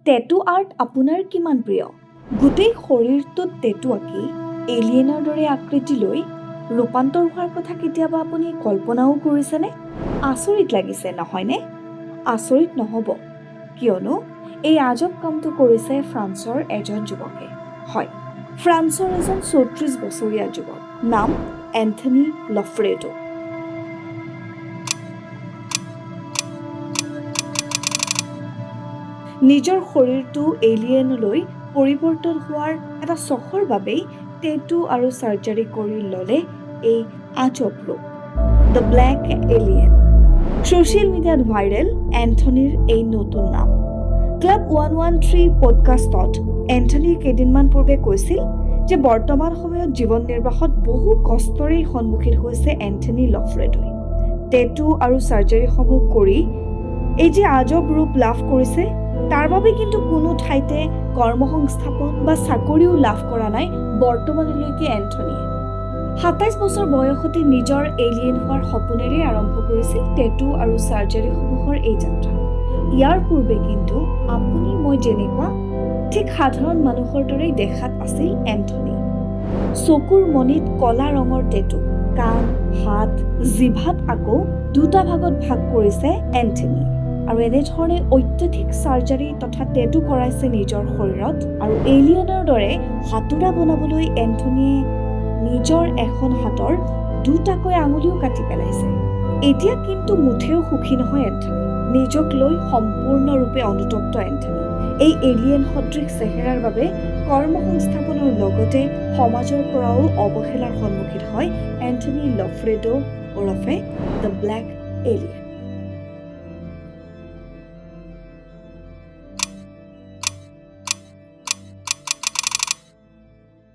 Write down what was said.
টেটু আৰ্ট আপোনাৰ কিমান প্ৰিয়? গোটেই শৰীৰটোত টেটু আঁকি এলিয়েনৰ দৰে আকৃতি লৈ ৰূপান্তৰ হোৱাৰ কথা কেতিয়াবা আপুনি কল্পনাও কৰিছেনে? আচৰিত লাগিছে, নহয়নে? আচৰিত নহ'ব, কিয়নো এই আজব কামটো কৰিছে ফ্ৰান্সৰ এজন যুৱকে। হয়, ফ্ৰান্সৰ এজন 34 বছৰীয়া যুৱক, নাম এন্থনী লফ্ৰেডো। নিজৰ শৰীৰটো এলিয়েনলৈ পৰিৱৰ্তন হোৱাৰ এটা চখৰ বাবেই টেটু আৰু চাৰ্জাৰী কৰি ল'লে এই আজব ৰূপ, the black alien. Social মিডিয়াত ভাইৰেল এন্থনীৰ এই নতুন নাম। ক্লাব 113 পডকাষ্টত এন্থনীয়ে কেইদিনমান পূৰ্বে কৈছিল যে বৰ্তমান সময়ত জীৱন নিৰ্বাহত বহু কষ্টৰেই সন্মুখীন হৈছে এন্থনী লফ্ৰেডোই। টেটু আৰু চাৰ্জাৰীসমূহ কৰি এই যে আজব ৰূপ লাভ কৰিছে, তাৰ বাবে কিন্তু কোনো ঠাইতে কৰ্মসংস্থাপন বা চাকৰিও লাভ কৰা নাই বৰ্তমানলৈকে এন্থনীয়ে। 27 বছৰ বয়সতে নিজৰ এলিয়েন হোৱাৰ সপোনেৰে আৰম্ভ কৰিছিল টেটু আৰু চাৰ্জাৰীসমূহৰ এই যাত্ৰা। ইয়াৰ পূৰ্বে কিন্তু আপুনি মই যেনেকুৱা, ঠিক সাধাৰণ মানুহৰ দৰেই দেখাত আছিল এন্থনী। চকুৰ মণিত কলা ৰঙৰ টেটু, কাণ, হাত, জিভাত আকৌ দুটা ভাগত ভাগ কৰিছে এন্থনীয়ে আৰু এনেধৰণে অত্যধিক চাৰ্জাৰী তথা টেটু কৰাইছে নিজৰ শৰীৰত। আৰু এলিয়েনৰ দৰে হাতোৰা বনাবলৈ এন্থনীয়ে নিজৰ এখন হাতৰ দুটাকৈ আঙুলিও কাটি পেলাইছে। এতিয়া কিন্তু মুঠেও সুখী নহয় এন্থনী। নিজক লৈ সম্পূৰ্ণৰূপে অনুতপ্ত এন্থনী। এই এলিয়েন সদৃশ চেহেৰাৰ বাবে কৰ্মসংস্থাপনৰ লগতে সমাজৰ পৰাও অৱহেলাৰ সন্মুখীন হয় এন্থনী লফ্ৰেডো ওৰফে the black alien.